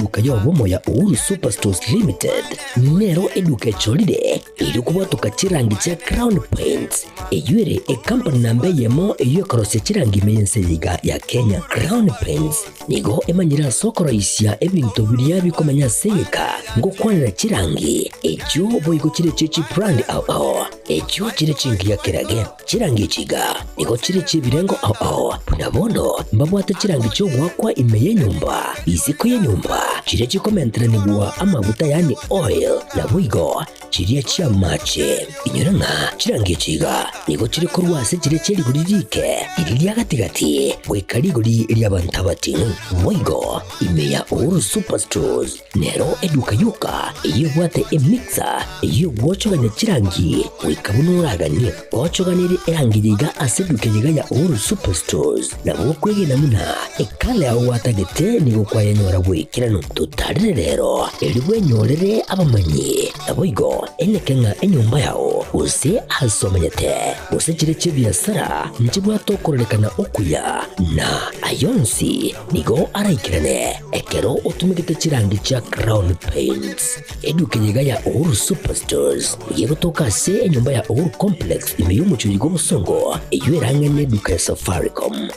Eduka y'obomo ya Uhuru Superstores Limited nero eduka echorire erio kobwatoka chirangi chia Crown Paints, eyio ere ekampani namba eyemo eyio ekorosia chirangi ime y'ense eye iga ya Kenya. Crown Paints nigo emanyire ase okoroisia ebinto biria bikomenya ase egeka ngokwanera chirangi echio boigo chire chie chibrand ao ao echio chire chingiya kerage. Chirangi echi iga nigo chire chi'ebirengo ao ao, buna bono mbabwate chirangi chi'ogoakwa ime y'enyomba, isiko y'enyomba, chiria chikomenteranigwa amaguta yaani oil, naboigo chiria chi'amache. Inyora ng'a chirangi echi iga nigo chire korwa ase chiria chie rigori riike, riria ria gati-gati, goika rigori ri'abanto abating'u. Boigo ime ya Uhuru Superstores Nero eduka yoka eyio ebwate emixer eyio egwochogania chirangi goika buna oraganie. Ochoganerie erangi yaiga ase eduka eyeiga ya Uhuru Superstores nabo okwegena buna ekala yao gwatagete nigo kwayenyora bw'ekeranu. Totarire rero erio bwenyorere abamanyi naboigo eneke ng'a enyomba yao gose ase omenyete gose chire chi'ebiasara nchibwate okororekana okuya na ayonsi Nigo araikerane ekero otumegete chirangi chia Crown Paints. Eduka eye iga ya Uhuru Superstores nigo egotoka ase enyomba ya Uhuru Complex ime y'omochie oyo bw'obosongo eyio ere ang'e n'eduka ya Safaricom.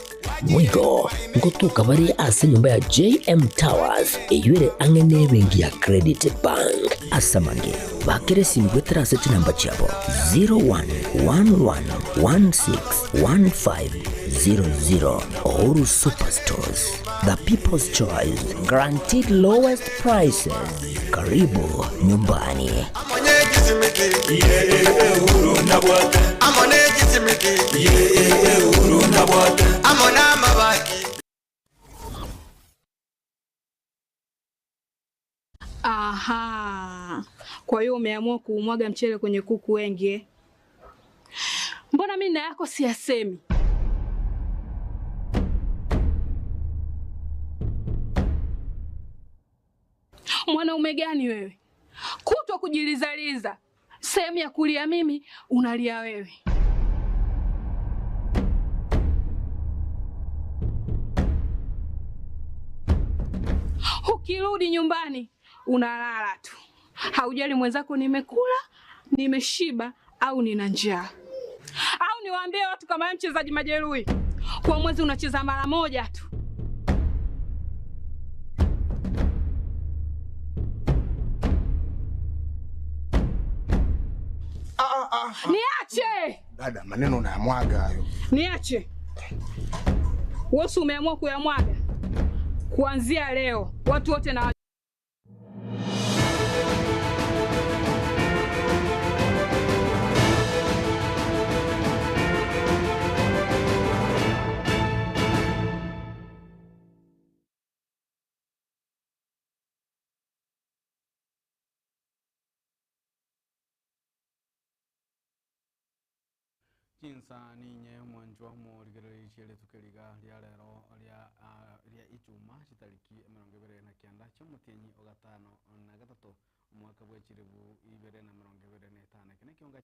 Boigo ngotoka bare ase enyomba ya JM Towers eyio ere ang'e n'ebenki ya Credit Bank. Ase amange, bakera esimi goetera ase chinamba chiabo 0111161500. Uhuru Superstores, the people's choice, guaranteed lowest prices. Karibu nyumbani. Aha. Kwa hiyo umeamua kuumwaga mchele kwenye kuku wengi eh? Mbona mimi na yako siyasemi? Mwanaume gani wewe? Kutwa kujilizaliza, sehemu ya kulia mimi unalia wewe. Ukirudi nyumbani unalala tu, haujali mwenzako nimekula, nimeshiba au nina njaa. Au niwaambie watu kama mchezaji majeruhi, kwa mwezi unacheza mara moja tu. Ah, ah, ah. Niache Dada, maneno unayamwaga hayo. Niache. Wewe umeamua kuyamwaga. Kuanzia leo watu wote na Chinsa ninye omwanchwa omorigereria chie rituko eri iga ria rero ria ria ichuma chitariki emerongo ebere na kianda chi'omotienyi o gatano na gatato omwaka bwe chilifu ibere na emerongo ebere na etano. Eke nekionga.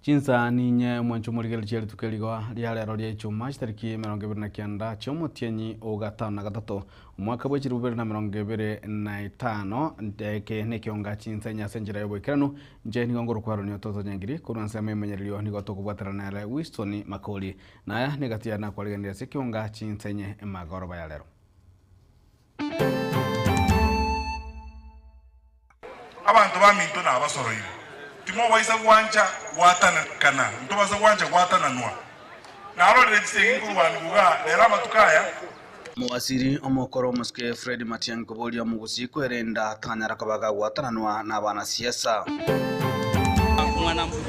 Chinsa ninye omwancho omorigereria chia rituko erigo ria rero ria ichuma chitariki emerongo ebere na kianda chi'omotienyi o gatano na gatato omwaka bwe chilifu bibere na emerongo ebere na etano eke nekionga chinsa enye ase enchera y'oboikeranu inche nigo ngorokwarania Ototo Nyangiri korwa ensemo y'emenyererio nigo tokobwaterana nere Winston Makori naya negati yane nakwarigeneria ase ekionga chinsa enye emagoroba ya rero. Abanto baminto nabasoroire, timobaisa gwancha gwatananekana, ntobasa gwancha gwatananwa. Narorire chisegi nkorwanigwa igaa rero amatuko aya. Omowaziri omokoro omosike Fred Matiang'i koboria omogusii kwerenda tanyara koba gagwatananwa nabanasiasa.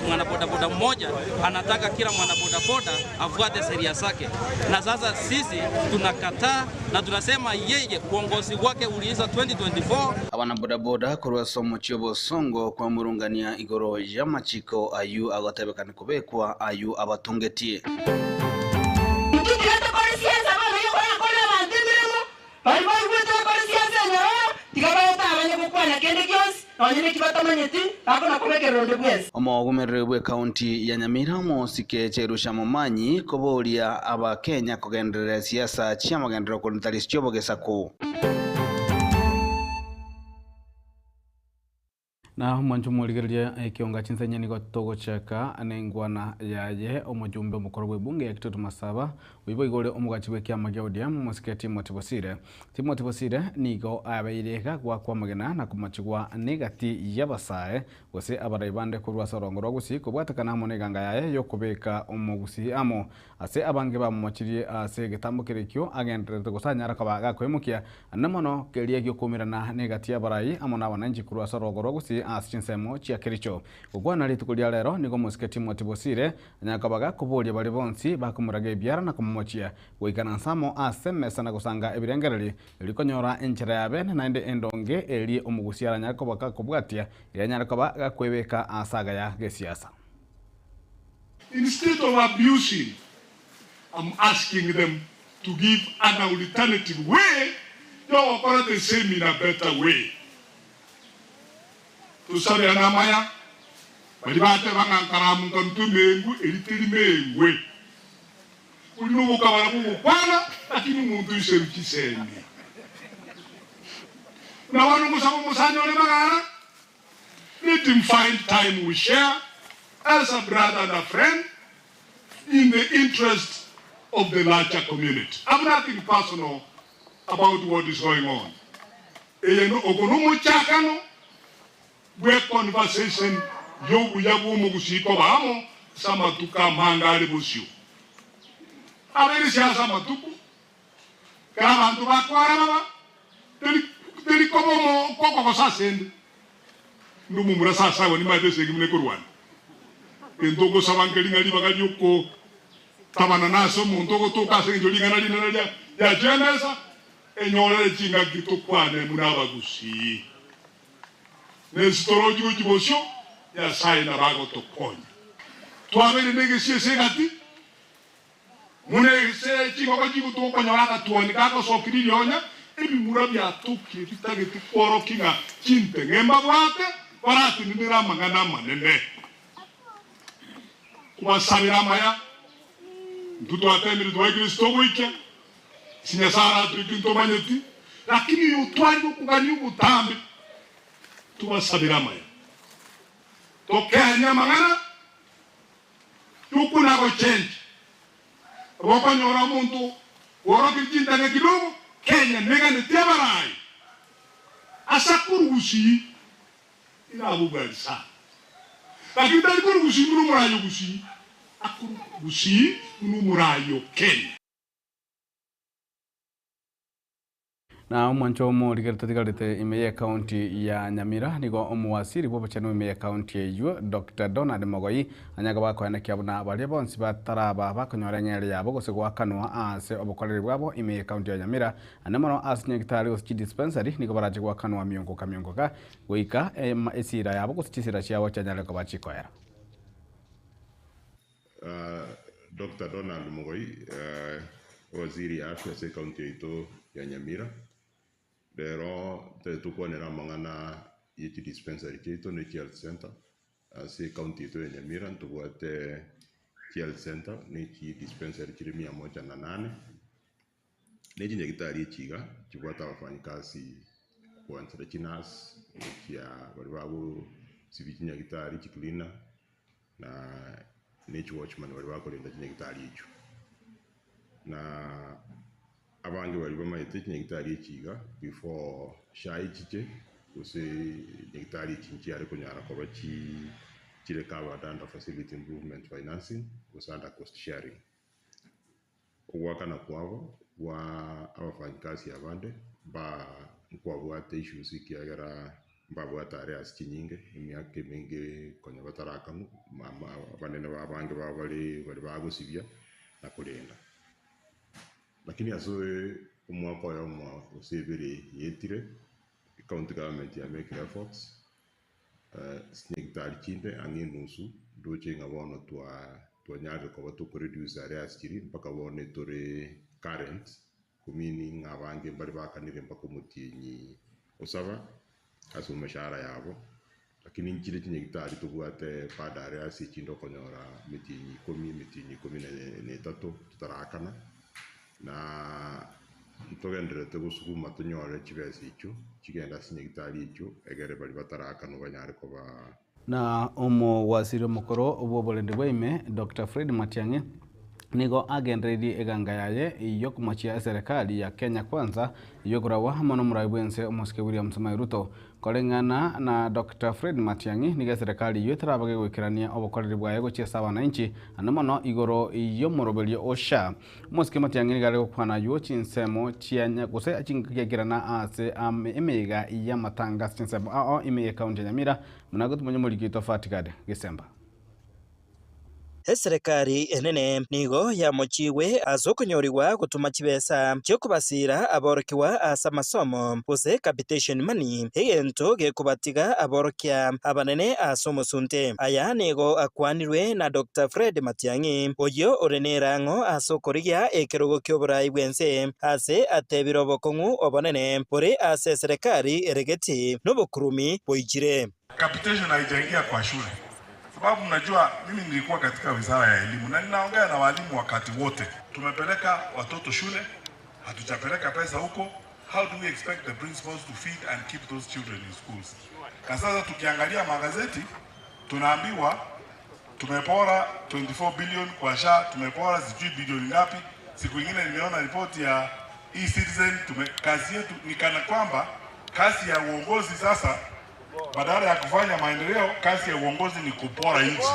Mwanabodaboda mmoja anataka kila mwanabodaboda afuate sheria zake, na sasa sisi tunakataa na tunasema yeye uongozi wake uliisha 2024. Abanabodaboda korwa ase omochie obosongo kwamurungania igoro y'amachiko ayio agotebekana kobekwa ayio abatongetie. Intwe tiga tokore siasa bono yokorakore abanto emeremo, baria baigwete bakore siasa enyororo, tiga baete abanye gokwana kende gionsi, nonye neki batamanyeti, bakona kobekerera onde bwensi. Omogomereri bw'ekaunti ya Nyamira omosike Cherusha Momanyi koboria Abakenya kogenderera siasa chi'amagenderero korintari chi'obogesaku. Na omwancho omorigereria ekionga chinsenye nigo togochaka nengwana yaye omojumbe omokoro bw'ebunge ya Kitutu Masaba oibo igore omogachi bw'ekiama gia ODM omosike Timothy Bosire. Timothy Bosire nigo abeire iga goakwa amagena na komochigwa negati y'abasae gose abarai bande korwa ase orongo rwa Gusii kobwatekana amo neganga yaye yokobeka omogusii amo ase abange bamomochirie ase egetambo keria ekio agendererete gose anyare koba gakoimokia Naende mono keria gi'okoumerana negati y'abarai amo nabananchi korwa ase orogo rwa Gusii ase chinsemo chia Kericho. Gokwana rituko ria rero nigo omosike Timothy Bosire anyare koba gakoboria baria bonsi bakomoraga ebiara na komomochia goikaransa amo ase emesa na gosanga ebirengererio erio konyora enchera ya bene naende endonge eria omogusi aranyare koba gakobwatia eria anyare koba gakwebeka ase agaya gesiasa. Instead of abusing, I'm asking them to give an alternative way yogokora the same in a better way. Tosaberane amaya, baria bateba ng'a nkaramu nkarutwe emengwe, eri teri mengwe. Oria nogokabara gogokwana, lakini omonto oiseru chisemi. Buna bono ngosaba omosani ore magara, let him find time we share as a brother and a friend in the interest of the larger community. I've nothing personal about what is going on. Eye oko nomochakano bwe conversation y'obuya bw'omogusii koba amo ase amatuko amange are bosio. Abeire siasa amatuko, ekero abanto bakwara baba, teri teri koba omo kokogosa asende. Inde omomura sasa agwo nimanyete esegi buna ekorwana. Gento ogosaba nkeri ng'a ribaga ri'okotabana nase omonto ogotoka ase engencho ring'ana rinene ria riachia emesa, enyorere chingaki tokwane buna abagusii. Nesitorochi gochia bosio, Nyasae nabo agotokonya. Twabeire negesio ase egati, buna ase chingoko chigotwa okonyora agatuoni gagosokia ririonya, ebimura biatokie bitagete kworokia ng'a chinteng'e mbabwate baratenenere amang'ana amanene. Kobasabera amaya, intwe twatemire twaikire ase togoikia, ase Nyasae aratoikie ntomanyeti, lakini oyo otwarire okogania obotambe, tobasabere amaya. Tokeanie amang'ana y'okuna gochencha. Nabo okonyora omonto bworokire chintang'e kidogo, Kenya neganeti abarai ase akorugusia Inabobwari sana. Lakini tari korugusia buna omorai o Gusii, akorugusia buna omorai o Kenya. Na omwancho omorigeri totigarete ime y'ekaunti ya Nyamira nigo omowasiri bw'obochenu ime y'ekaunti eyio Doctor Donald Mogoi anyare koba akoenekia buna baria bonsi bataraba bakonyora eng'eria yabo gose goakanwa ase obokoreri bwabo ime y'ekaunti ya Nyamira ande mono ase chinyagitari gose chidispensary nigo barache goakanwa miongoka miongoka goika esira yabo gose chisira chiabo chianyare koba chikoera. Doctor Donald Mogoi, Ewaziri ya Afya ase ecounty yaito ya Nyamira, rero tari tokwanera amang'ana ye chidispensary chiaito ne chihealth center ase ecounty yaito ya Nyamira ntobwate chihealth center ne chidispensary chire mia moja na nane, ne chinyagitari echi iga chibwate abafanyikazi kwanchera chinurse gochia baria bagosibia chinyagitari chicleaner. na ne chiwatchman baria bakorenda chinyagitari echio. Na abange baria bamaete chinyagitari echi iga before SHA echiche gose nyagitari echi nchiare konyara koba chi chire covered under facility improvement financing gose under cost sharing. Ogoakana kwabo gwa abafanyikasi abande ba nkwabwate issues ekiagera. Mbabwate areas chinyinge, emiaka emenge konya batarakang'u, abanene ba abange babo bare baria bagosibia na korenda. Lakini ase omwaka oyomo gose ebere yaetire, ecounty government ya mekire efforts, chinyagitari chinde ang'e enusu, ndoche ng'a bono twanyarire koba tokoreduce arrears chiria mpaka bono etore current, meaning ng'a abange mbare bakanire mpaka omotienyi osaba ase emeshahara yabo, lakini nchire chinyagitari tobwate bado arrears echinde okonyora emetienyi ikomi, emetienyi ikomi na etato totarakana. Na ntogendererete gosuguma tonyore chibesa echio chigende ase chinyagitari echio, egere baria batarakanwa banyare koba. Na omowasiri omokoro bw'oborendi bwa ime, Doctor Fred Matiang'i, nigo agendereirie eganga yaye y'okomochia eserekari ya Kenya Kwanza y'okoragwa amo nomorai bw'ense omosike William Samoei Ruto. Koreng'ana na Doctor Fred Matiang'i, nigo eserekari eyio etarabage goikerania obokoreri bwaye gochia ase abananchi, naende mono igoro y'omoroberio o SHA. Omosike Matiang'i nigo are gokwana aywo chinsemo chia gose chingaki ase emeyega y'amatanga ase chinsemo ao ime y'ecounty ya Nyamira, buna gotumanya omoriki oito Fatigad Gesemba. Eserekari enene nigo yamochigwe ase okonyorigwa gotoma chibesa chi'okobasiira aborokigwa ase amasomo, gose capitation money, egento gekobatiga aborokia abanene ase omosunte. Aya nigo akwanirwe na Doctor Fred Matiang'i, oyio ore nerang'o ase okorigia ekerogo ki'oborai bw'ense, ase atebire obokong'u obonene bore ase eserekari eregeti nobokurumi boichire. Capitation haijaingia kwa shule sababu mnajua mimi nilikuwa katika wizara ya elimu na ninaongea na walimu wakati wote. Tumepeleka watoto shule, hatujapeleka pesa huko. How do we expect the principals to feed and keep those children in schools? Na sasa tukiangalia magazeti tunaambiwa tumepora 24 billion kwa SHA, tumepora sijui bilioni ngapi. Siku ingine nimeona ripoti ya eCitizen. Tume, kazi yetu ni kana kwamba kazi ya uongozi sasa badala ya kufanya maendeleo, kazi ya uongozi ni kupora nchi.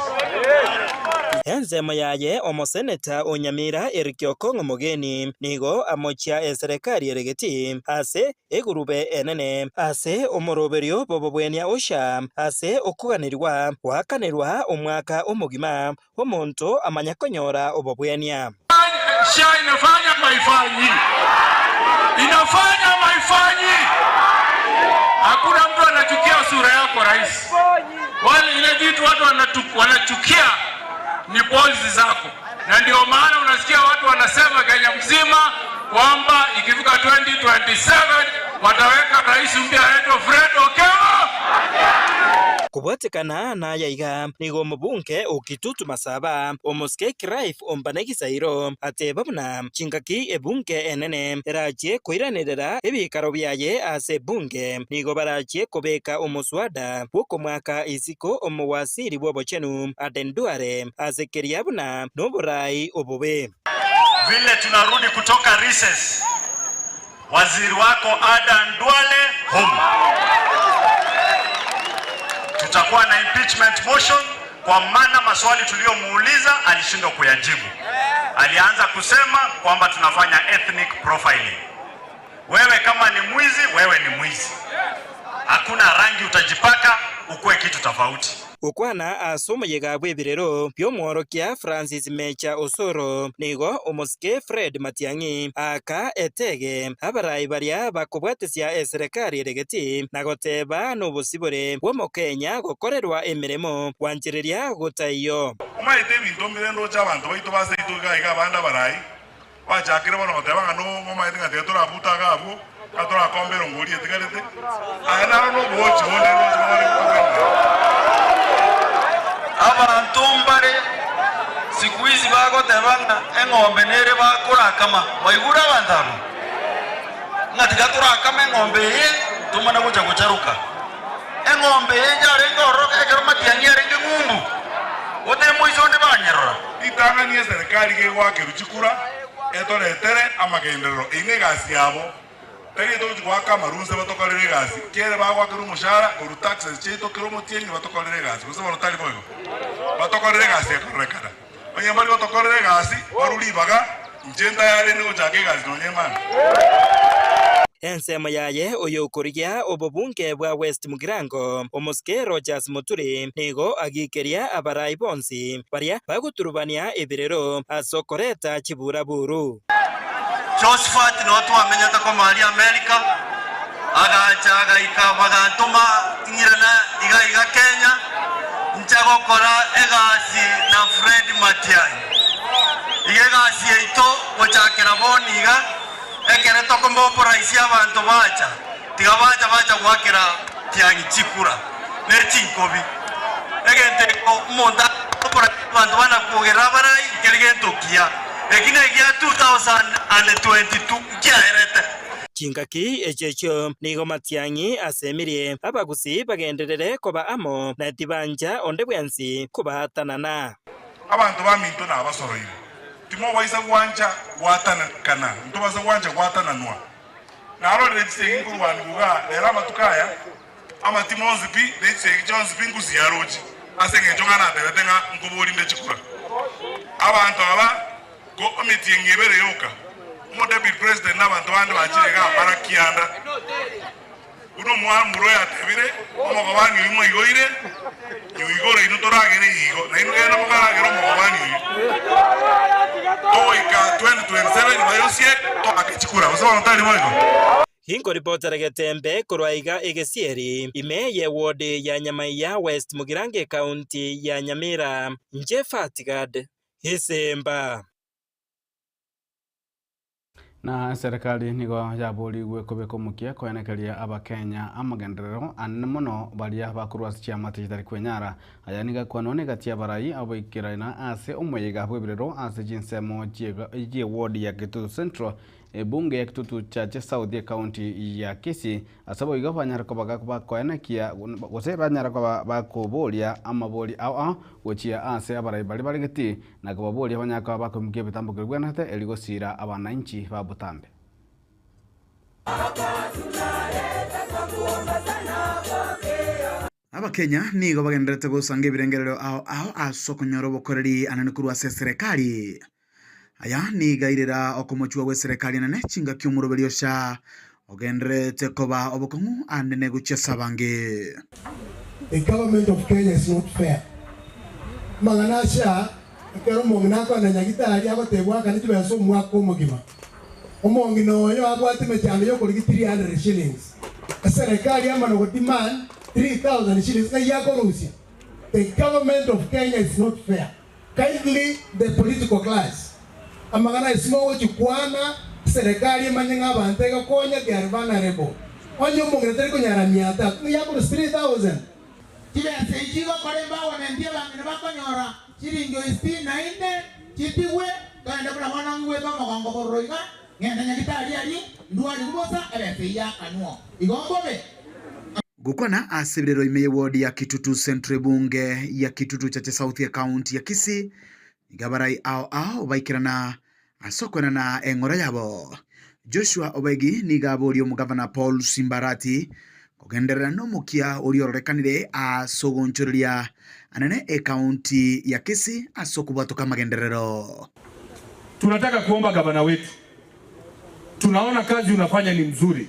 Ensemo yaye omoseneta o Nyamira Eric Okong'o Mogeni nigo amochia eserekari eregeti ase egurube enene ase omoroberio bw'obobwenia Usha ase okoganerigwa goakanerwa omwaka omogima omonto amanya konyora obobwenia. SHA inafanya ama haifanyi? Inafanya ama haifanyi? Hakuna mtu anachukia sura yako rais. Wale ile vitu watu wanachukia ni policy zako, na ndio maana unasikia watu wanasema Kenya mzima kwamba ikifika 2027 wataweka rais mpya anaitwa Fred Okengo. Kobwatekana naya iga, nigo omobunge o Kitutu Masaba, omosike Clive Ombane Gisairo, ateba buna chingaki ebunge enene erachie koiranerera ebikaro biaye ase ebunge, nigo barachie kobeka omoswada bw'okomwaka isiko omowasiri bw'obochenu Aden Duale ase keria buna noborai obobe. Vile tunarudi kutoka recess, waziri wako Adan Duale home. Tutakuwa na impeachment motion kwa maana maswali tuliyomuuliza alishindwa kuyajibu. Alianza kusema kwamba tunafanya ethnic profiling. Wewe kama ni mwizi, wewe ni mwizi. Hakuna rangi utajipaka ukuwe kitu tofauti. Gokwana ase omoyega bw'ebirero bi'omworokia Francis Mecha Osoro, nigo omosike Fred Matiang'i aaka etege abarai baria bakobwatesia eserekari eregeti na goteba nobosibore bw'omokenya gokorerwa emeremo gwanchereria gotaiyo. Omanyete ebinto mbire ndoche abanto baito ba seito iga iga abande abarai bachakire bono goteba ng'a nomanyete ng'a tiga torabuta iga abwo, ng'a torakomba erongori etigarete. Aya naro noboochi bonde ndoche bore kogenda. Abanto mbare siku hizi bagoteba ng'a eng'ombe nere bakorakama. Mwaigure abanto aba? Ng'a tiga torakame eng'ombe eye tomana gocha gocharoka. Eng'ombe eye yarenge ororo ekero matiang'i arenge ng'umbu, gose moiso onde banyerora. Ritang'ani eserekari gegoakerwa chikura etoretere amagenderero, eyio negasi yabo, tari etogochia goaka amarunse batokorere egasi, kere bagoakerwa omoshahara korwa taxes chiaito kera omotienyi batokorere egasi, gose bono tari boigo? Batokorere egasi ekororekana. Onye mbari gotokorera egasi, barue ribaga, inche ntayarende gochaka egasi nonya emambia. Ensemo yaye oyokorigia obobunge bwa West Mugirango, omosike Rodgers Muturi, nigo agikeria abarai bonsi baria bagoturubania ebirero ase okoreta chiburaburu. Josephat noo twamenyete koma aria Amerika, agacha agaika bagantoma ng'irane iga iga Kenya, nche gokora egasi na Fred Matiang'i. Iga egasi yaito gochakera bono iga, ekere tokomoboraisia abanto bacha, tiga bacha bacha goakera Matiang'i chikura ne chinkobi. Egento eke omonto akoboraisia abanto bana kwogerera abarai nkeri gento kiya. Eki negia 2022 nkiaerete. Chingaki echio echio nigo Matiang'i asemirie abagusii bagenderere koba amo, na tibancha onde bwensi kobaatanana. Abanto baminto nabasoroire, timobaisa gwancha gwatananekana, ntobasa gwancha gwatananwa. Narorire chisegi nkorwanigwa igaa rero amatuko aya, amatimo onsi pi, ne chisegi chionsi pi nkusiarochi, ase engencho ng'a natebete ng'a nkoboria chikura. Abanto aba ko emetienyi ebere yoka, omodeputy president na abanto bande bachire igaa bara kianda. Buna omwamura oyo atebire, Omogobani oyio mwaigoire, nyoigoro inwe toragere igo, na inwe genda mokaragere omogobani oyio. Togoika 2027 bayosie toake chikura, gose bono tari boigo? Inkoripotera Getembe korwa iga Egesieri, ime ye ward ya Nyamaiya West Mugirango Ekaunti ya Nyamira. Inche Fatgad Gisemba. Na eserekari nigo yaborigwe kobeka omokia koenekeria Abakenya amagenderero anene mono baria bakorwa ase chiamate chitari kwenyara. Aya nigo akwanwa negati y'abarai abaikeraina ase omoyega bw'ebirero ase chinsemo chi'eward ya Kitutu Central, ebunge ya Kitutu Chache South ecounty ya Kisii ase boigo banyare koba bakoenekia gose banyare koba bakoboria amabori ao ao gochia ase abarai baria bare getii Na kobaboria banyare koba bakoimokia ebitambo keria bwenerete, erio gosiira abananchi ba botambe. Abakenya nigo bagendererete gosanga ebirengererio ao ao ase okonyora obokoreri anene korwa ase eserekari. Aya nigo airera okomochwa gw'eserekari enene chingaki omoroberi o SHA ogendererete koba obokong'u anene gochia ase abange. The government of Kenya is not fair. Amang'ana ase aa, ekero omong'ina akoenda nyagitari agotebwa akane chibesa omwaka omogima. Omong'ina oyo abwate emechando yokorigia 300 shillings. Eserekari amana go demand 3000 shillings ng'ai akorusia? The government of Kenya is not fair. Kindly the political class, amang'ana aya simogochikwana, eserekari emanye ng'a abanto egokonya they are vulnerable. Onye omong'ina tari konyara mia tatu, ng'ai akorusia 3000? Chibesa echi chigokora empowerment y'abang'ina bakonyora chiringi sitini na ine chitigwe, togende buna bono ng'igwete omogongo bororo iga, ng'ende nyagitari aria, ndwarigwe bosa, ebesa eyio yakanwa. Igo mbobe. Gokwana ase ebirero ime y'eward ya Kitutu Central ebunge ya Kitutu Chache South ekaunti ya Kisii, nigo abarai ao ao baikerana ase okoenana eng'ora yabo. Joshua Obegi nigo aboria omogavana Paul Simbarati kogenderera nomokia oria ororekanire ase ogonchoreria anene ekaunti ya Kisii ase okobwatoka amagenderero. Tunataka kuomba gavana wetu, tunaona kazi unafanya ni mzuri,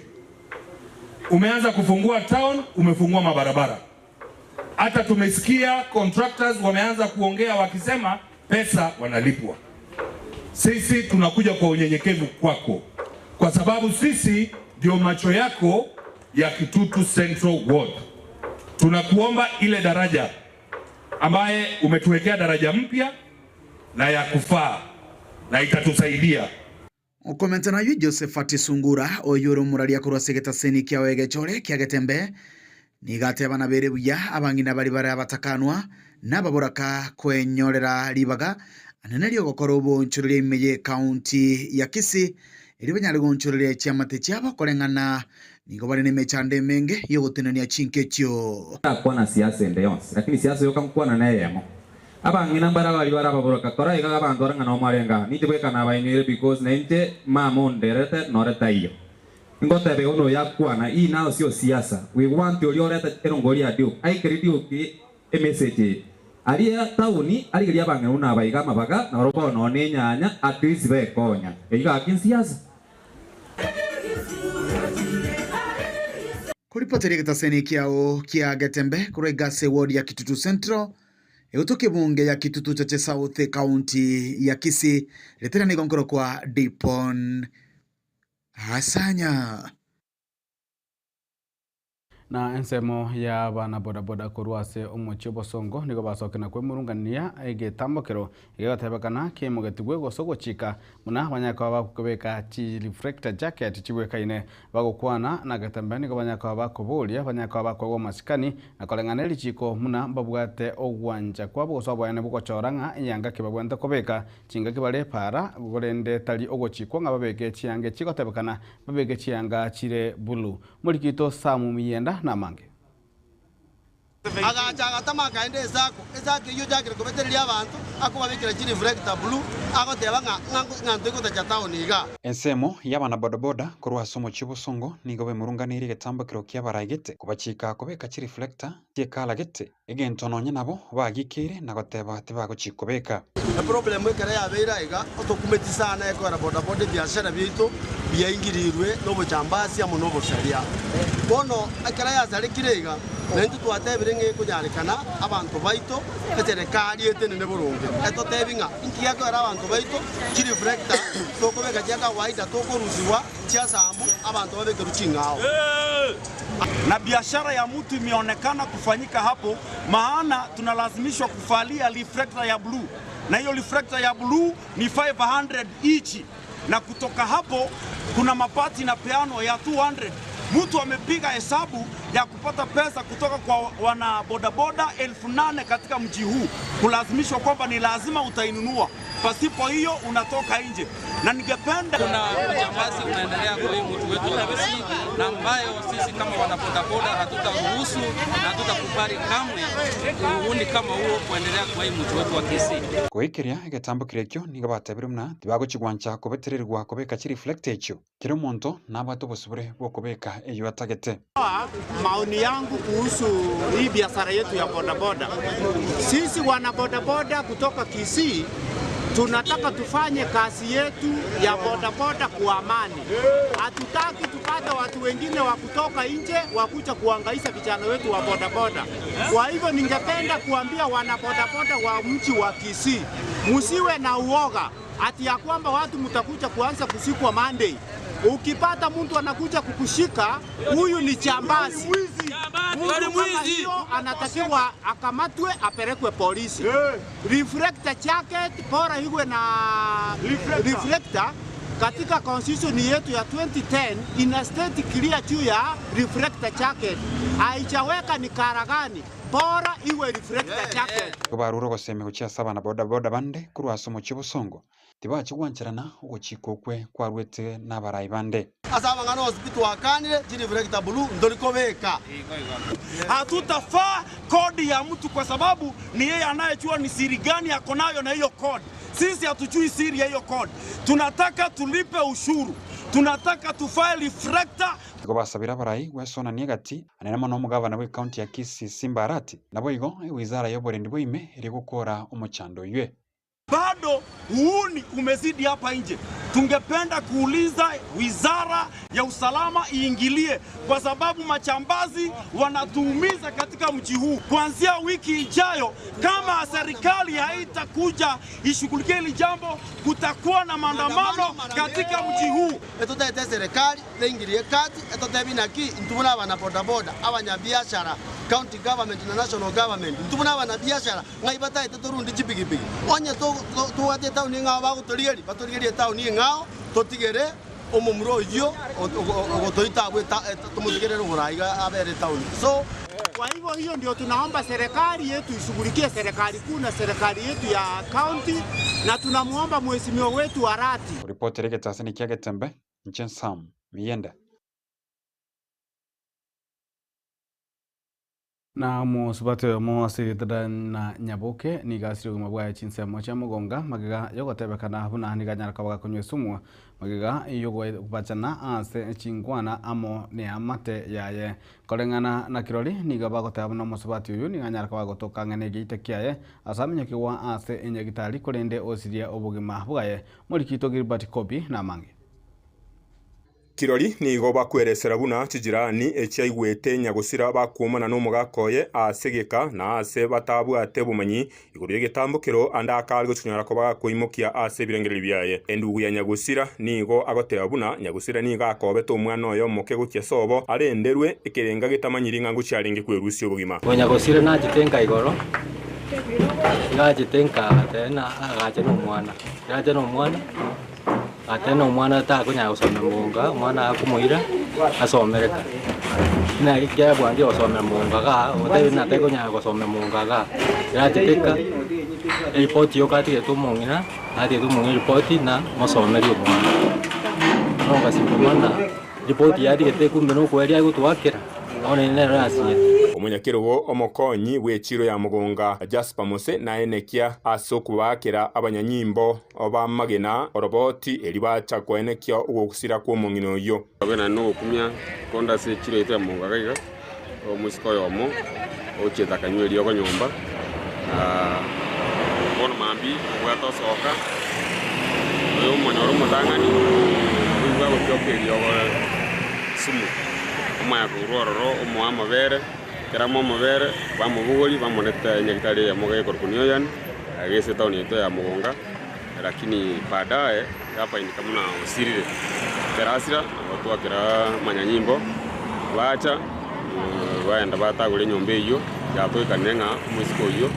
umeanza kufungua town, umefungua mabarabara, hata tumesikia contractors wameanza kuongea wakisema pesa wanalipwa. Sisi tunakuja kwa unyenyekevu kwako, kwa sababu sisi ndio macho yako ya Kitutu Central Ward. Tunakuomba ile daraja ambaye umetuwekea daraja mpya na ya kufaa na itatusaidia. Okomenta nayio Josephat Sungura, oyio ore omoraria korwa ase egetaseni kiao egechore kia Getembe, nigo ateba nabere buya abang'ina baria bare abatakanwa na ababoraka kwenyorera ribaga anene ri'ogokora oboonchoreria ime y'ecounty ya Kisii erio banyare goonchoreria chiamate chiabo koreng'ana nigo bare nemechando emenge y'ogotenenia chinka echio. Ndakwana siasa ende yonsi, lakini siasa yoka nkwana neyemo. Abang'ina mbare abaria bare ababoroka, kora iga abanto bare ng'a nomorenge aa, ninche bweka nabainyoire because nainche mama onderete nore taiyo. Ingoteba igo noyo akwana, hii nayo sio siasa, we want oria oreta erongori ya Duke, aikeri Duke emessage eye. Aria town arigerie abang'ina buna aba iga amabaga nabarobwo bono nonye enyanya at least bekonya. Eyio gaki nsiasa. Koripoteria egetaseni kiao kia Getembe korwa egasi eward ya Kitutu Central, egotoka ebunge ya Kitutu Chache South ekaunti ya Kisii, ritera nigo nkorokwa Dipon Asanya. Na ensemo ya abana bodaboda korwa ase omochie obosongo nigo basokia na kwemurungania egetambokero egegatebekana keimogetigwe gose ogochika buna banyare koba bakobeka chi reflector jacket chibwekaine. Bagokwana na getembe nigo banyare koba bakoboria banyare koba bakoegwa amasikani na koreng'ana erichiko buna mbabwate ogwancha kwabo gose oboene bw'ogochora ng'a eyanga ki babwenerete kobeka chingaki bare epaara korende tari ogochikwa ng'a babeke chianga echigotebekana babeke chianga chire blue. Morikito Samu Miyenda namange. Agacha agatama akaenda esako, esako eyio ochakire kobetereria abanto, akobabekera chireflector blue, agoteba ng'a ng'a ntoigotacha town igaa. Ensemo y'abana bodaboda korwa ase omochie obosongo nigo bemurunganeirie egetambokero ki'abaraegete kobachika kobeka chireflector chi'ekala gete, egento nonye nabo bagikeire na goteba tibagochi kobeka. Eproblem ekero yabeire aiga otokumeti sana ekogera bodaboda ebiashara biaito biaingirirwe nobochambasi amo nobosaria. Bono ekero yasarekire iga naintwe twatebire ng'a ekonyarekana abanto baito eserekari etenene boronge etotebi ng'a inki gekogera abanto baito chireflector tokobeka chia kawaida tokorusigwa chiasambu abanto babekerwe ching'ao. Na biashara ya mtu imeonekana kufanyika hapo, maana tunalazimishwa kuvalia reflector ya blue, na hiyo reflector ya blue ni 500 each, na kutoka hapo kuna mapati na peano ya 200. Mtu amepiga hesabu ya kupata pesa kutoka kwa wana bodaboda 8,000 katika mji huu, kulazimishwa kwamba ni lazima utainunua, pasipo hiyo unatoka nje. Na ningependa Kuna ujambazi unaendelea kwa hii mji wetu wa Kisii, na ambayo sisi kama wanabodaboda hatutaruhusu na hatutakubali kamwe uhuni kama huo kuendelea kwa hii mji wetu wa Kisii. Goikeria egetambokero ekio nigo batebire buna tibagochigwancha kobetererigwa kobeka chireflector echio, kera omonto nabwate obosibore bw'okobeka eyio atagete. Maoni yangu kuhusu hii biashara yetu ya bodaboda, sisi wana bodaboda kutoka Kisii tunataka tufanye kazi yetu ya bodaboda kwa amani. Hatutaki tupate watu wengine wa kutoka nje wakuja kuhangaisha vijana wetu wa bodaboda. Kwa hivyo ningependa kuambia wana bodaboda wa mji wa Kisii, msiwe na uoga ati ya kwamba watu mtakuja kuanza kushikwa Monday. Ukipata mtu anakuja kukushika, huyu ni jambazi. Mtu kama hiyo anatakiwa akamatwe apelekwe polisi. Reflector jacket bora iwe na reflector. Katika constitution yetu ya 2010 ina state clear juu ya reflector jacket, haijaweka ni kara gani, bora iwe reflector jacket. Nigo barure ogosemia gochia ase abana bodaboda bande korwa ase omochie obosongo, tibachigwancherana ogochika okwe kwarwete nabarai bande. Ase amang'ana onsi pi twakanire, chireflector blue ntori kobeka. Hatutafaa kodi ya mtu kwa sababu ni yeye anayejua ni siri gani ako nayo na hiyo kodi. Sisi hatujui siri ya hiyo kodi. Tunataka tulipe ushuru, tunataka tufae reflector. Nigo basabire abarai gwesonania egati anene mono omogavana bw'ecounty ya Kisii Simba Arati, naboigo ewizara y'oborendi bwa ime ere gokora omochando oywe. Bado uhuni umezidi hapa nje. Tungependa kuuliza wizara ya usalama iingilie, kwa sababu machambazi wanatuumiza katika mji huu. Kuanzia wiki ijayo, kama serikali haitakuja ishughulikie hili jambo, kutakuwa na maandamano katika mji huu. Etotete serikali teingirie kati etotebi naki intwe buna abana bodaboda abanyabiashara county government na national government intwe buna abanabiashara ng'ai bataete torundi chipikipiki onye tobwate etown eng'ao bagotorigeria batorigerie etown eng'ao totigere omomura oyio ogotoita abwo tomotigerere omorai iga abere etown so Kwa hivyo hiyo ndio tunaomba serikali yetu ishughulikie, serikali kuu na serikali yetu ya county, na tunamuomba mheshimiwa wetu Arati Oripotera egetaseni kia Getembe, inche Sam Miyenda. Na mosubati oyomo ase erieta na Nyaboke nigo asire obogima bwaye chinsemo chia mogonga magega yogotebekana buna nigo anyara koba gakonywa esumu magega yogobachana ase chingwana amo neamate yaye. Koreng'ana na kirori nigo bagoteba buna omosubati oyo nigo anyara koba gotoka ang'e na egeita kiaye ase amenyokigwa ase enyagitari korende osirie obogima bwaye. Morikito Gilbert Kobi namange. Kirori nigo bakweresera buna chijirani echiaigwete nyagosira bakwomana nomogaka oye ase egeka na ase batabwate obomanyi igoro y'egetambokero ande akare gochinyora koba gakoimokia ase ebirengererio biaye. Endugu ya nyagosira nigo agoteba buna nyagosira nigo akobete omwana oye omoke gochia sobo arenderwe ekerenga getamanyiri ng'a ngochia arenge kwerusia obogima. Nyagosira nachete nka igoro, nachete nka agateba agacha nomwana, nacha nomwana. Ate nomwana takonyara gosomera mogonga, omwana akomoira asomereka. Buna ekiagera bwanchire gosomera mogonga igaa, ogotebi buna takonyara gosomera mogonga igaa. Erachete eka, eripoti yoka atigete omong'ina, atigete omong'ina eripoti na mosomerie omwana. Bono ogasibwa buna ripoti yatigete kumbe na okweria agotoakera. Bono ere nero yasinyete. Omonyakerogo omokonyi bw'echiro ya Mogonga, Jasper Mose, naenekia ase okobaakera abanyanyimbo b'amagena oroboti erio bacha koenekia ogosira kw'omong'ina oyio. Abe naende nogokumia konde ase echiro yaito ya Mogonga iga, omoiseke oyomo ochiete akanywa eriogo nyomba, bono mambia obwate osoka, oyo omonyora omotang'ani, oigwe agotioka eriogo sumu. Omanya korwa ororo omoa amabere, ekero amoa amabere, bamobogoria bamoreta enyagitari eyemo iga ekorokwa Nioyani, iga ase etaoni yaito ya Mogonga, lakini baadaye yafaindika buna osirire. Ekero asira, nabo twakera amanyanyimbo, bacha baenda batagora enyomba eyio, yatoikanire ng'a omoiseke oyio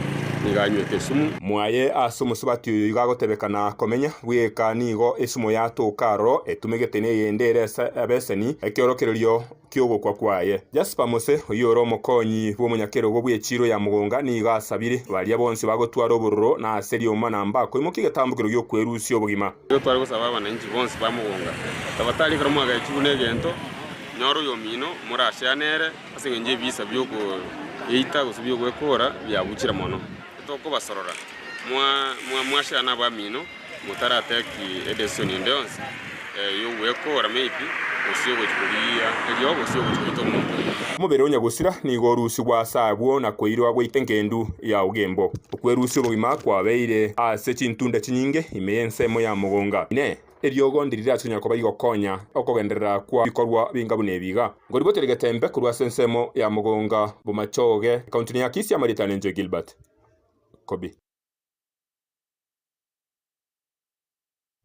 nigo anywete esumu. Mwaye ase omosubati oyo igo agotebekana komenya bweka nigo esumo yatoka aroro etumegete neyende ere ase ebeseni ekeorokererio ki'ogokwa kwaye. Jasper Mose, oyio ore omokonyi bw'omonyakerogo bw'echiiro ya Mogonga nigo asabire baria bonsi bagotwara obororo na ase riomana mbakoimokia egetambokero gi'okwerusia obogima. Nigo tware gosaba abananchi bonsi ba Mogonga tabatari ekero mwagaechigwe negento, nyora oyomino morasheane ere ase engencho y'ebisa bi'okoeita gose bi'ogwekora biabuchire mono. Tokobasorora, mwasheana abamino, motarateki edecision ende yonsi y'ogwekora maybe gose y'ogochia korigia eriogo gose y'ogochia goita omonto. Omobere o nyagosira nigo orusigwe ase abwo na koirwa goika engendu ya Ogembo. Okwerusia obogima kwabeire ase chintunda chinyinge ime y'ensemo ya Mogonga. Inee! Eriogo ndirirache konya koba rigokonya okogenderera kwa bikorwa binga buna ebi iga. Ngoriboteria getembe korwa ase ensemo ya Mogonga, Bomachoge, Ekaunti ya Kisii amarieta nenche Gilbert Kobi.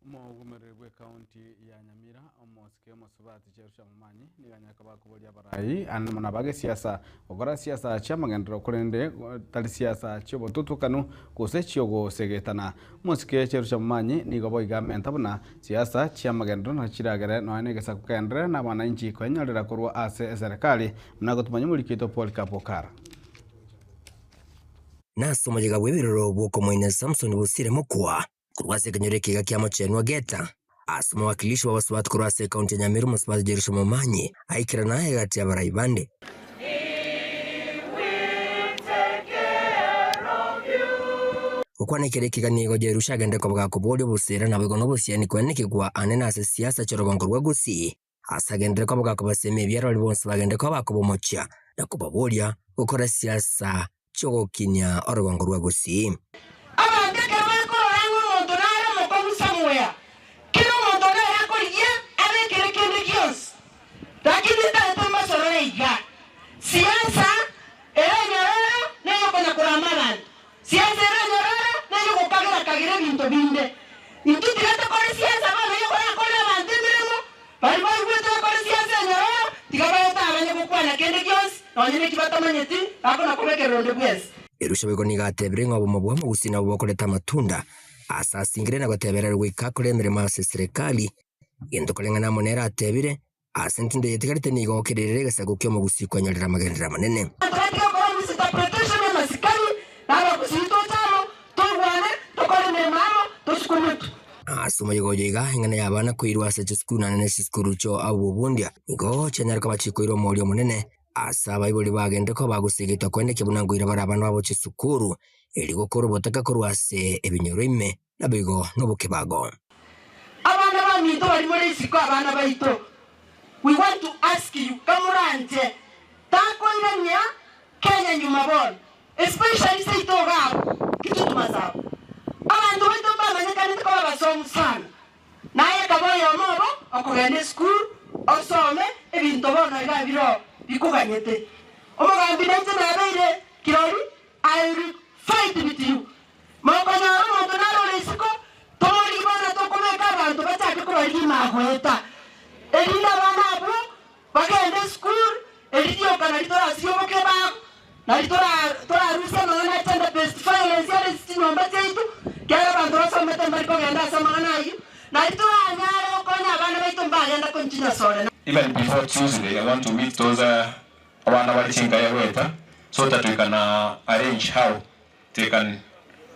Omogomereri bw'ekaunti ya Nyamira, omosike omosubati Jerusha Momanyi, nigo anyare koba akoboria abarai amo na abagesiasa gokora siasa chi'amagenderero korende tari siasa chi'obotutukanu gose chi'ogosegetana. Omosike Jerusha Momanyi nigo boigo amenta buna siasa chi'amagenderero nacho chiragere nonya na egesaku kegenderere na abananchi koenyorera korwa ase eserekari buna gotumanya omoriki oito Polycarp Okara. Nase omoyega bw'ebiroro bw'okomoina Samson bosire mokwa korwa ase ekenyoro ekiga kia Mochenwa Geta, ase omowakilishi bw'abasubati korwa ase ekaunti ya Nyamira omosubati Jerusha Momanyi aikerana egati y'abarai bande. Gokwana ekero ekiga nigo Jerusha agende koba gakoboria obosera naboigo nobosiani koenekigwa ane nase siasa chi'orogongo rwa Gusii. Ase agenderere koba gakobasemia ebiarori bonsi bagende koba bakobomochia na kobaboria gokora siasa chi'ogokinia orogongo rwa Gusii. Abanto ekero bakorora ng'a omonto nare omokong'u somewhere, kera omonto nere akorigia abekere kende gionsi. Lakini ntagete mbasorore iga, siasa ere enyororo neyokonya korama abanto, siasa ere enyororo neyogokagera kagera ebinto binde. Intwe tiga tokore siasa bono eyokorakore abanto emeremo, baria baigwete bakore siasa enyororo, tiga baete abanye gokwana kende gionsi, nonye neki batamanyeti, bakona kobekerera onde bwensi. Erusha boigo nigo atebire ng'a obomo bw'omogusii nabwo bokoreta amatunda, ase asingire na gotebererwa goika akore emeremo ase eserekari, gento koreng'ana amo nere atebire, Ase entindo eyetigarete nigo gokererire egesaku ki'omogusii kwenyorera amagenderero amanene. Abanto batige gokora misinterpretation y'amasikani na abagusii toche amo, toigwane, tokore emeremo amo, tosukumwe. Ase omoyega oyo iga, eng'ana y'abana koirwa ase chisukuru naende ne chisukuru chio abobundia nigo chianyare koba chikoirwa omoerio omonene ase abaibori bagende koba bagosegetwa koenekia buna nkoira bare abana babo chisukuru erio gokora obotaka korwa ase ebinyoro ime Naboigo nobokebago. Abana baminto baria more isiko abana baito, we want to ask you kamoranche takoirania Kenya nyuma bono especially seito iga abwo Kitutu Masaba. Abanto baito mbamanyekanete koba abasomu sana, naye kaba oyomo obo okogenda esukuru. osome ebinto bono iga biro bikoganyete. Omogambi nainche nabeire kirori, I will fight with you. Mokonyora omonto nare ore isiko, tomorigie bono tokobeka abanto bachake kobarigia ime agoeta, erinde abana abwo bagende esukuru, eri rioka nari torasirie obokebago, nari torarusie amang'ana a gender based violence are ase chinyomba chiaito, ekiagera abanto basomete mbari kogenda ase amang'ana ayio, nari toranyare gokonya abana baito mbagenda konchinyosore. Even before Tuesday I want to meet those abana bare chinkaya goeta so that we can arrange how they can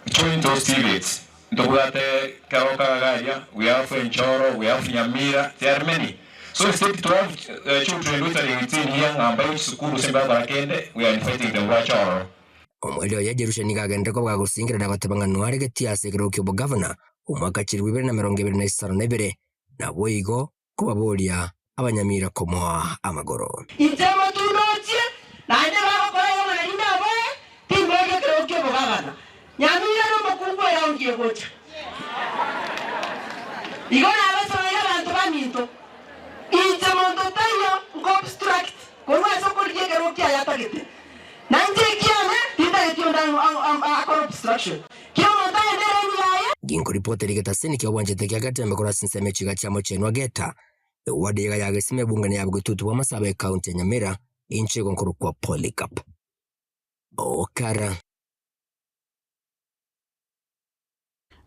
join those TVETs. Ntobwate Keroka iga aria, we have Enchoro, we have Nyamira, there are many. So instead to have children loitering within here ng'a mbae chisukuru ase mbakora kende, we are inviting them bache ororo. Omoerio oye Jerusha nigo agenderete koba gagosingerera na goteba ng'a noaregetie ase ekerogo ki'obogavana omwaka 2022, naboigo kobaboria abanyamira komoa amagoro. Inche motunda ochie, naende bagokora igo ng'a nario naboe, timboria ekerogo ki'obogabana. Nyamira nomokungu eraundi egocha. Igo nabasoeire abanto baminto, inche monto taiyo nko-obstruct korwa ase okorigia ekerogo kiaye atagete. Na inche ekiane tintageti onde akore obstruction. Kera omonto agende ereni yaye. Ginkoripotera egetasini ki'obwanchete kia Getembe korwa ase ensemo echiga chia Mochenwa Geta, eward eyega ya Gesima ebungani ya Bogetutu bw'Amasabo ecounty ya Nyamira, inche igo nkorokwa Polycarp Okara.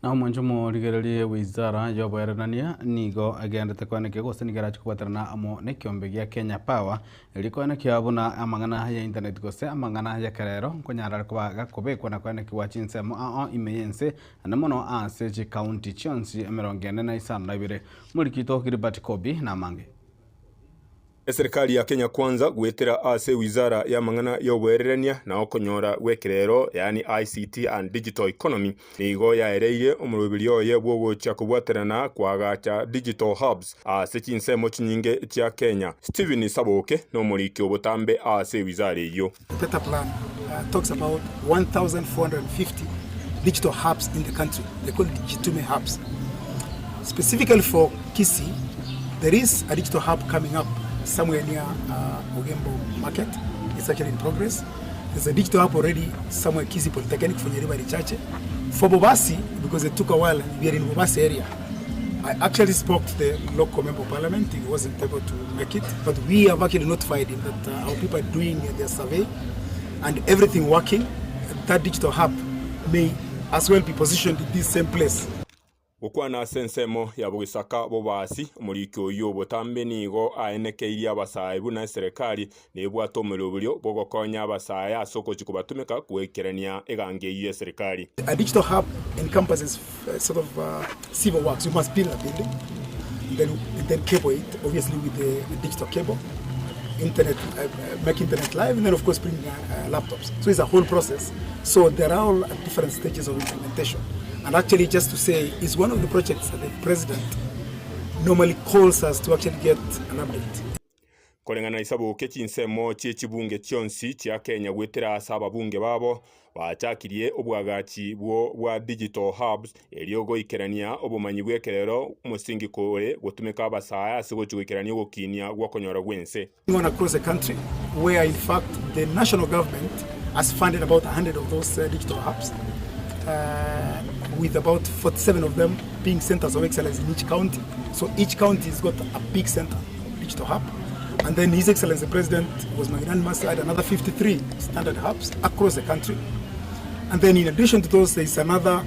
Na omwancho omorigererie wizara y'oboerenania nigo egenderete koenekia gose nigo erache kobwaterana amo nekiombe gia Kenya Power erio koenekia buna amang'ana ya internet gose amang'ana y'ekerero nkonyara are koba gakobekwa na koenekiwa chinsemo ao ime y'ense naende mono ase chikaunti chionsi emerongo ene na isano na ibere. Omoriki oito Gilbert Kobi namange. Eserikari ya Kenya Kwanza goetera ase wizara y'amang'ana y'oboererania na okonyora gw'ekerero yaani ICT and Digital Economy nigo yaereire omoroberio oye bw'ogochia kobwaterana koagacha digital hubs ase chinsemo chinyinge chia Kenya. Stephen Saboke nomoriki obotambe ase ewizara eyio. The Better Plan talks about 1,450 digital hubs in the country. They call it Jitume hubs. Specifically for Kisii, there is a digital hub coming up somewhere near Ogembo Market. It's actually in progress. There's a digital hub already somewhere Kisii Polytechnic for Nyaribari Chache. For Bobasi, because it took a while, we are in Bobasi area. I actually spoke to the local member of parliament. He wasn't able to make it, but we have actually notified him that our people are doing their survey and everything working. That digital hub may as well be positioned in this same place. Gokwana ase ensemo ya bogisaka bobasi, omoriki oyio obotambe nigo aenekeirie abasae buna eserekari nebwate omeroberio bw'ogokonya abasae ase ogochia kobatumeka goikerania egango eyio y'eserekari. A digital hub encompasses sort of civil works, you must build a building then, then cable it obviously with the digital cable, internet, make internet live and then of course bring laptops. So it's a whole process. So there are all at different stages of implementation. And actually just to say, it's one of the projects that the president normally calls us to actually get an update. Koreng'ana isaboke chinsemo chie chibunge chionsi chia Kenya goetera ase ababunge babo, bachakirie obwagachi bwo bwa digital hubs erio goikerania obomanyi bw'ekerero omosingi kore gotumeka abasae ase gochia goikerania ogokinia gw'okonyora gw'ense. On across the country where in fact the national government has funded about 100 of those digital hubs with about 47 of them being centers of excellence in each county. So each county has got a big center, digital hub. And then His Excellency the President was magnanimous to add another 53 standard hubs across the country. And then in addition to those, there is another,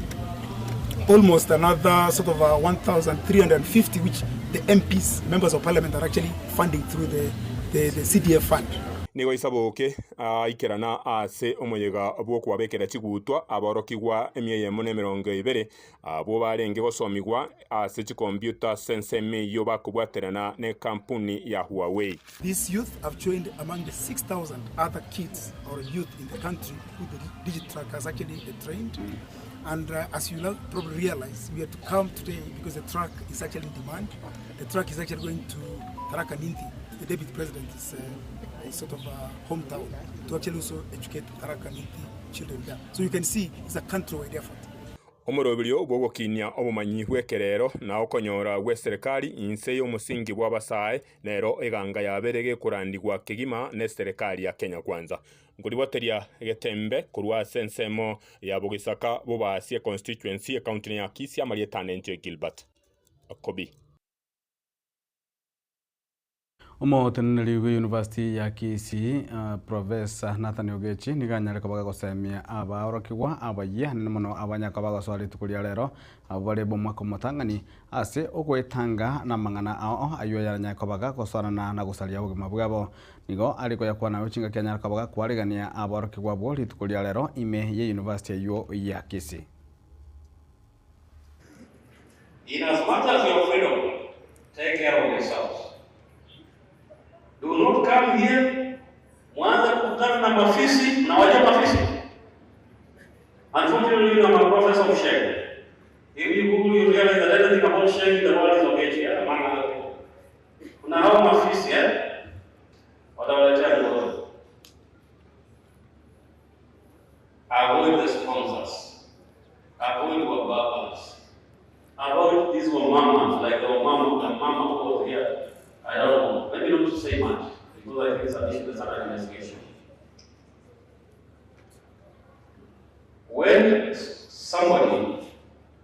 almost another sort of 1,350, which the MPs, members of parliament, are actually funding through the, the, the CDF fund. Nigo Isaboke aikerana ase omoyega bw'okwabekera chigutwa aborokigwa emia eyemo na emerongo ebere, abwo barenge gosomigwa ase chikompiuta ase ensemo eyio bakobwaterana nekampuni ya Huawei. These youth have joined among the 6,000 other kids or youth in the country who the DigiTruck has actually trained. And as you probably realize, we had to come today because the truck is actually in demand. The truck is actually going to Tharaka Nithi, the deputy president's sort of hometown, to actually also educate Tharaka Nithi children there. So you can see it's a countrywide effort. Omoroberio bw'ogokinia obomanyi bw'ekerero na okonyora gw'eserekari inse y'omosingi bw'abasae nero eganga yabere gekorandigwa kegima n'eserekari ya Kenya Kwanza. Nkoriboteria getembe korwa ase ensemo ya Bogisaka Bobasi econstituency ecounty ya Kisii amarieta ane inche Gilbert Okobi. Omoteneneri bwe University ya Kisii Professor Nathan Ogechi nigo anyare koba gagosemia abaorokigwa abayia anene mono abanyaka bagosoa rituko ria rero abo bare bomwaka omotang'ani ase ogoetanga na amang'ana ao aywo yaranyare koba gagosoanana na gosaria obogima bwabo. Nigo ari koyakwana aye chingaki anyare koba gakwarigania abaorokigwa abwo rituko ria rero ime ya University eywo ya Kisii. In as much as your freedom, take care of yourselves. Do not come here mwanze kukutana na mafisi na waja mafisi. Unfortunately, I'm a professor of Sheng. If you Google, you realize that everything about Sheng in the world is Ogechi, yeah? Among other people. Kuna hao mafisi eh? Watawaletea mgozo. Avoid the sponsors. Avoid wababas. Avoid these wamamas, like the wamama, the mama who was here. I don't know. Maybe not to say much, because I think it's an issue that's under investigation. When somebody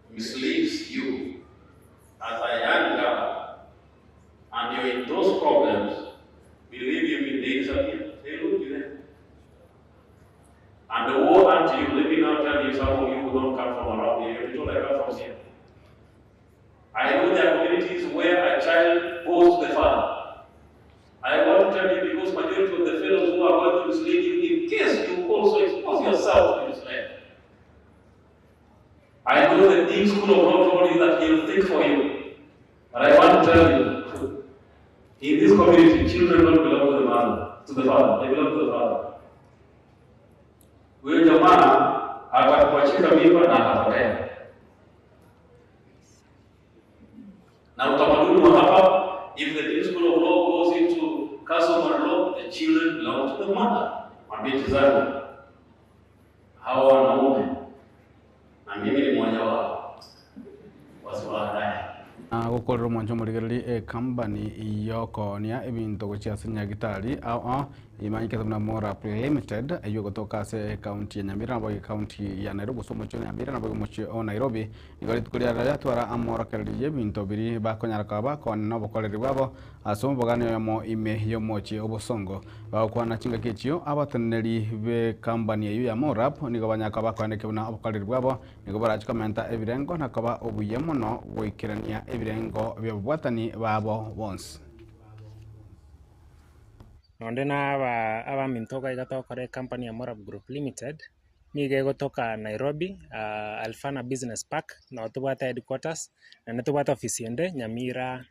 misleads you as a young girl, and you're in those problems, believe you me, they disappear. They look you there. And the woe unto you, let me now tell you, some of you who don't come from around here, you're told I come from here. I know there are communities where a child goes to the father. I want to tell you because majority of the fellows who are going to mislead you, in case you also expose yourself to misled. I know the deep school of law told you that he'll think for you. But I want to tell you, in this community, children don't belong to the mother, to the father. They belong to the father. Huyo jamaa atakuachika mimba na atapotea. Na utamaduni wa hapa, if the new school of law goes into customary law, the children belong to the mother. Mabinti zangu hawa wanaume, na mimi ni mmoja wao, wasiwaandae. Gukorera omwancho omorigereri ecompany yokonia ebinto gochia ase nyagitari ao imanyikete buna Morap Limited eywo gotoka ase ekaunti ya Nyamira nabo ekaunti ya Nairobi gose omochie o Nyamira nabo omochie o Nairobi nigo rituko riarero riatwara amorokereria ebinto biri bakonyara koba bakonia na obokoreri bwabo ase omobogani oyomo ime ya omochie obosongo bagokwana chingaki echio abateneneri be company eywo ya Morap nigo banyara koba bakoaneke buna obokoreri bwabo nigo barachi komenta ebirengo na koba obuya mono goikerania ebirengo bya obobwatani babo bonsi. Nonde na aba abaminto iga togokora ecompany ya Morab Group Limited, niga egotoka Nairobi, Alfana Business Park, nabo tobwate headquarters, naende tobwate office ende Nyamira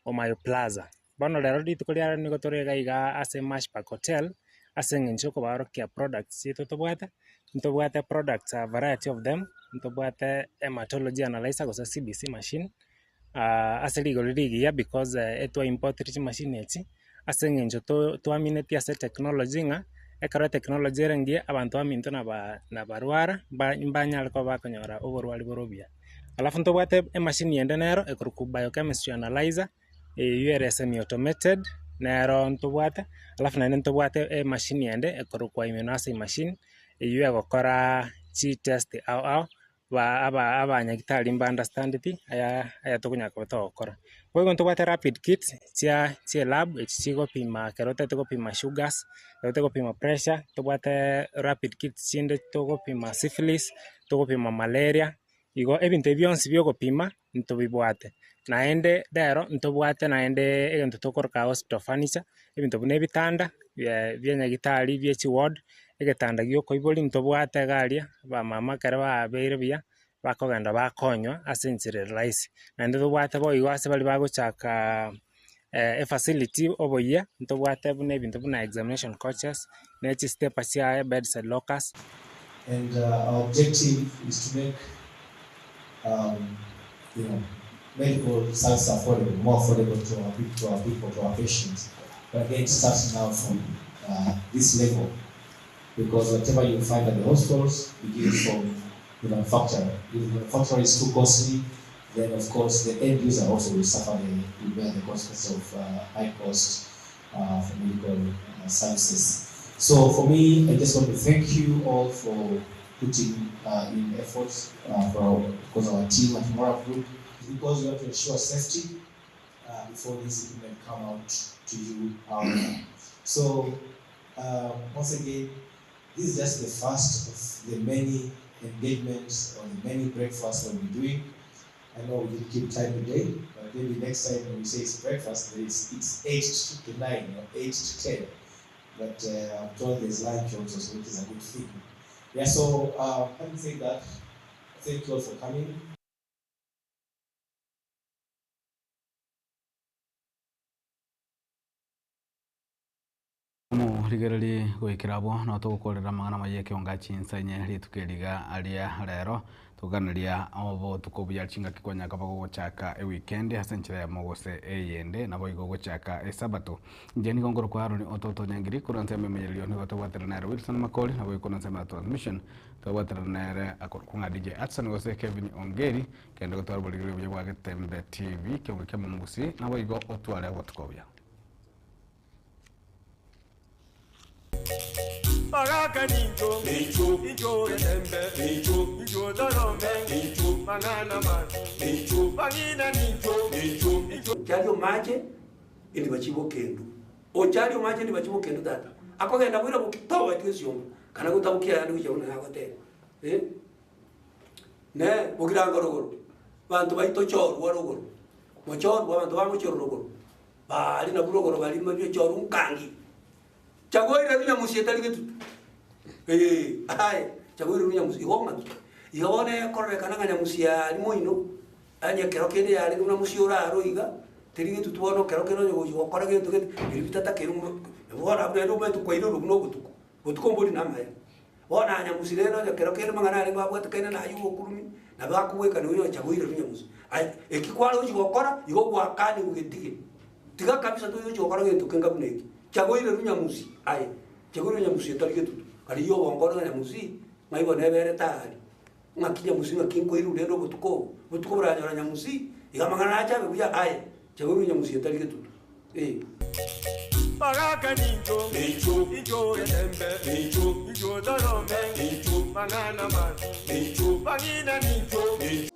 Omayo Plaza. Bono rero rituko riaro nigo tore iga iga ase Mash Park Hotel, ase eng'encho okobaorokia products chiaito tobwate, ntobwate products a variety of them, ntobwate hematology analyzer gose CBC machine, ase rigori rigiya because etwaimportire chimashini echi, ase eng'encho to twaminetie ase technology ng'a, ekero technology ere engiya abanto baminto naba nabarwara mba mbanyare koba bakonyora oborwari bore obuya. Alafu ntobwate emashini ende nero ekorokwa biochemistry analyzer, eywo ere semi automated, nero ntobwate, alafu naende ntobwate emashini ende ekorokwa immunoassay machine, eywo egokora chitest ao ao, ba aba abanyagitari mba understandeti aya aya tokonyara koba togokora. Boigo ntobwate rapid kits chia chia elab echi chigopima ekero otagete gopima sugars, ekero otagete gopima pressure, tobwate rapid kits chinde togopima syphilis, togopima malaria, igo ebinto ebi bionsi bia ogopima ntobibwate. Naende rero ntobwate naende egento tokoroka hospital furniture, ebinto buna ebitanda bia bia nyagitari bia echiward, egetanda gia okoiboria ntobwate iga aria, abamama ekero babeire buya, bakogenda bakonywa ase enchera ere rahisi. Naende tobwate boigo ase baria bagochaka efacility oboyia, ntobwate buna ebinto buna examination coaches, na echistepa chiaye, bedside lockers. And our objective is to make medical service affordable, more affordable to our people, to our people, to our patients. But again, starting now from this level, because whatever you find at the hospitals begins from the manufacturer. If the manufacturer is too costly, then of course the end user also will suffer the, will bear the consequences of high cost for medical services. So for me, I just want to thank you all for putting in efforts for our, of course, our team at Morab Group, because we want to ensure safety before this equipment come out to you out there. So once again, this is just the first of the many engagements or the many breakfasts we'll be doing. I know we didn't keep time today, but maybe next time when we say it's breakfast, it's 8 to 9 or 8 to 10. But I'm told there's lunch also, so which is a good thing. Yeah, so having said that, thank you all for coming. Omorigereria goikera abwo no togokorera amang'ana amaya ekionga chinsa inye rituko eriga aria rero toganeria obotuko buya chingaki kwanyaka bagogochaka eweekend ase enchera eyemo gose eyende nabo igo ogochaka esabato. Inche nigo nkorokwa Aaron Ototo Nyangiri korwa ensemo emenyererio nigo tobwaterana nere Wilson Makori nabo igo korwa ensemo ya transmission tobwaterana nere akorokwa ng'a DJ Hudson gose Kevin Ongeri kende gotwara oborigereria obuya bwa Getembe TV ekiongo kia Momusi nabo igo otware obotuko obuya. Baraka ninjo, ninjo, ninjo rembe, ninjo, ninjo dorome, ninjo, manana ma, ninjo, bangina ninjo, ninjo, ninjo. Ochari omache endi bachibe okendo, ochari omache endi bachibe okendo tata. Akogenda bwira bokitoa etige esiomba, kana gotabokia yande gochia buna agoteba eh, ne bokiranga rogoro, banto baito chorwa rogoro, mochorwa abanto bamochorwa rogoro, baria nabwo rogoro baria mabiochorwa nkangi. Chagoire runyamusi etari getutu. Eh, aye, chagoire runyamusi igo ng'aki. Igo bono ekororekana ng'a nyamusi yari moino, anye ekero kende yare buna musi oraro iga, teri getutu bono ekero kende onye gochi gokora gento gete, erio bitatakeire mo bono abwo naende omanyete kwairorwa buna obotuko, botuko mbori na amaya. Bono aa nyamusi rende onye ekero kende mang'ana arenge babwatekaine na aywo obokurumi, nabo akobwekana oyo chagoire runyamusi. Aye, eki kware gochi gokora, igo gwakaniwa getige. Tiga kabisa toigochi gokora gento kenga buna eki. Chagoire runyamusi, aye, chagoire runyamusi etari getutu. Karigia obongo ore ng'a nyamusi, ng'ai bono ebere tari. Ng'aki nyamusi ng'aki nkoirwa rende obotuko obo, obotuko boranyora nyamusi, iga amang'ana nache abe buya, aye, chagoire runyamusi etari getutu, eh. Baraka ninjo, ninjo, ninjo getembe, ninjo, ninjo dorome, ninjo, mang'ana ma, ninjo, bang'ina ninjo, ninjo.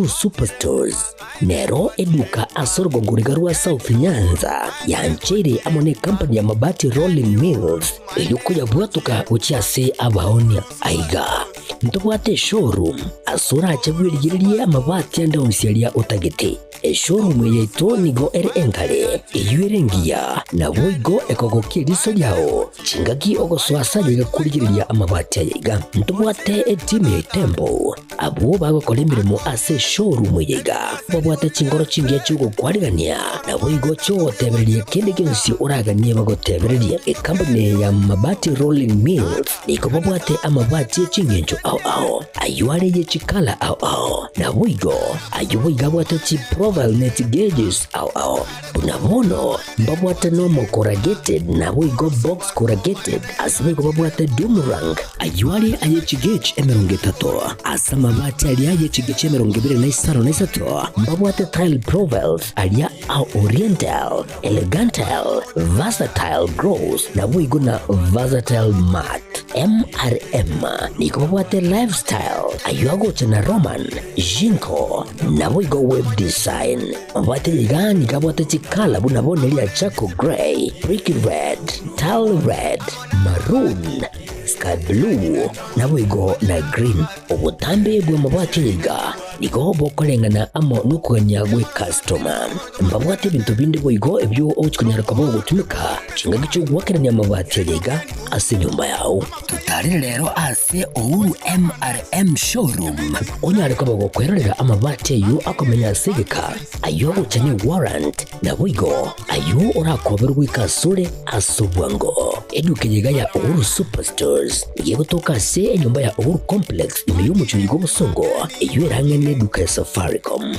Superstores nero eduka ase orogongo riga rwa South Nyanza yancheire amo ne company ya Mabati Rolling Mills erio koyabwatoka gochia ase abaonia. Aiga ntobwate eshowroom ase orache bwerigererie amabati ande onsi aria otagete. Eshowroom eye yaito nigo ere enkare, eyio ere engiya, naboigo ekogokia eriso riao chingaki ogosoa ase aye iga korigereria amabati aya iga. Ntobwate etimu ya Itembo Abwo bagokora emeremo ase eshowroom eye iga babwate chinkoro chingiya chi'ogokwarigania, naboigo chi'ogotebereria kende gionsi oraganie bagotebererie. Ekampuni eye ya Mabati Rolling Mills nigo babwate amabati e ching'encho ao ao, ayio are ye chikala ao ao, naboigo ayio boigo abwate chiprofile ne chigeges ao ao. Buna bono mbabwate nomo corrugated naboigo box corrugated, ase boigo babwate doom rank, ayio are aye chigech 30, ase amabati aria aye chigech 25 na 3, mbabwate tile profiles aria a oriental, elegantal, versatile gross, naboigo na versatile matte. MRM nigo babwate lifestyle, ayio agocha na Roman, Jinko, naboigo web design. Mabwate iga nigo abwate chikala buna bono eria charcoal grey, brick red, tile red, maroon, sky blue, naboigo na green. Obotambe bw'amabati aya iga Nigo bokoreng'ana amo nokogania gw'ecustoma. Mbabwate ebinto binde boigo ebio ogochia konyara koba ogotumeka chingaki chi'ogoakerania amabati aya iga ase enyomba yao. Totarere rero ase Uhuru MRM Showroom onyare koba gokwerorera amabati ayio akomenya ase egeka, ayio agocha ne warrant, naboigo ayio orakoberwe goika asore ase obwango. Eduka eye iga ya Uhuru Superstores nigo egotoka ase enyomba ya Uhuru Complex ime y'omochie oyo bw'obosongo, eyio erang'e neduka ya Safaricom.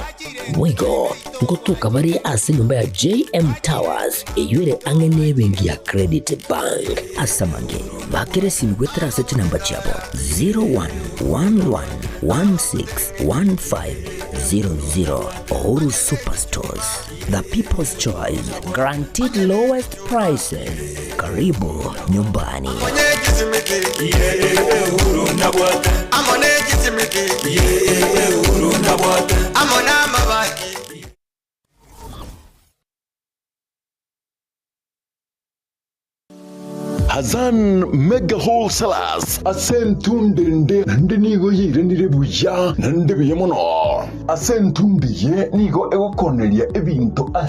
Boigo ngotoka bare ase enyomba ya JM Towers eyio ere ang'e nebenki ya Credit Bank. Ase amange, bakera esimi goetera ase chinamba chiabo 0111161500. Uhuru Superstores, the people's choice, guaranteed lowest prices. Karibu nyumbani. Hassan Mega Wholesalers ase entunde ende naende nigo yairanire buya naende buya mono. Ase entunde eye nigo egokoneria ebinto ase.